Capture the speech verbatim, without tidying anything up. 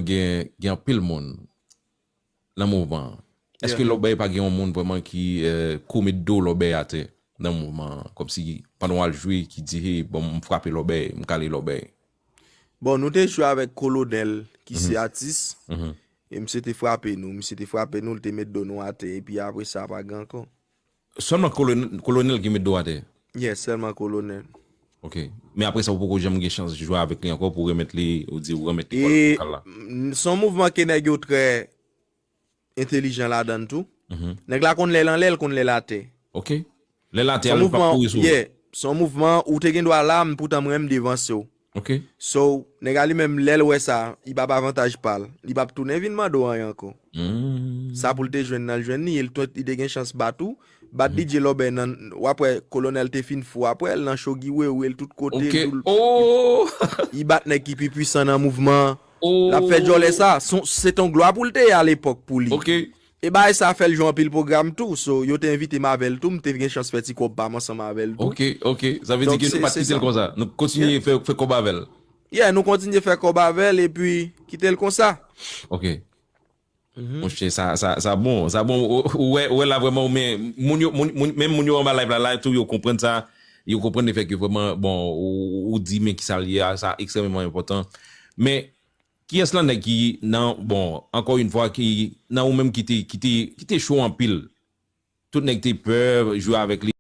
gen, gen anpil moun nan mouvman an. Èske Lòbèy pa gen yon moun vrèman ki eh, kou met do Lòbèy atè nan mouvman an? Kòmsi pandan w al jwe ki di, hey, bon, m frape Lòbèy, m kale Lòbèy. Bon, nou te jwe avèk Kolonèl ki se atis. E misye te frape nou. Misye te frape nou, li te met do nou atè. Epi apre sa, pa gen ankò. Sèlman Kolonèl ki met do atè? Yes, sèlman Kolonèl. Ok. Men apre sa, ou poko janm gen chans jwe avèk li ankò pou remèt li, ou di ou remèt li kòl pou kal la. Se yon mouvman ke nèg yo trè entelijan ladan l tou. Nèg la konn lè l anlè, l konn lè l atè. Ok. Lè l atè, l pa kouri sou ou. Yeah. Se yon mouvman, ou te gen dwa la, men poutan mwen, m devanse w. Ok. So, nèg la li menm, lè l wè sa, li p ap avantaj pa l. Li p ap tounen vin mande w anyen ankò. Sa pou l te jwenn nan, l jwenn li, e l tou, li te gen chans bat ou. Bat D J Lòbèy nan, w ap wè, Kolonèl te fin fou apre l, nan show Guy Wewe, l tout kote, Ok. l, Oh! li bat nèg ki pi pwisan nan mouvman an. L ap fè djòlè sa. Se yon glwa pou l te ye alepòk pou li. Ok. E bagay sa fè l jwe anpil pwogram tou. So, yo te envite m avè l tou. M te gen chans fè ti kòb pa m ansanm avè l tou. Ok, ok. Sa vle di ke nou pa t kite l konsa. Nou kontinye fè, fè kòb avè l. Yeah, nou kontinye fè kòb avè l epi kite l konsa. Ok. Monchè, sa, sa, sa bon. Sa bon. Ou, ou wè, ou wè la vrèman, men moun yo, moun, moun, menm moun yo anba live la, la tou, yo konprann sa. Yo konprann le fè ke vrèman, bon, ou, ou di men ki sa l ye a, sa ekstrèmeman enpòtan. Men, kiyès lan nèg ki nan, bon, ankò yon fwa, ki nan ou menm ki te, ki te, ki te cho anpil? Tout nèg te pè jwe avèk li.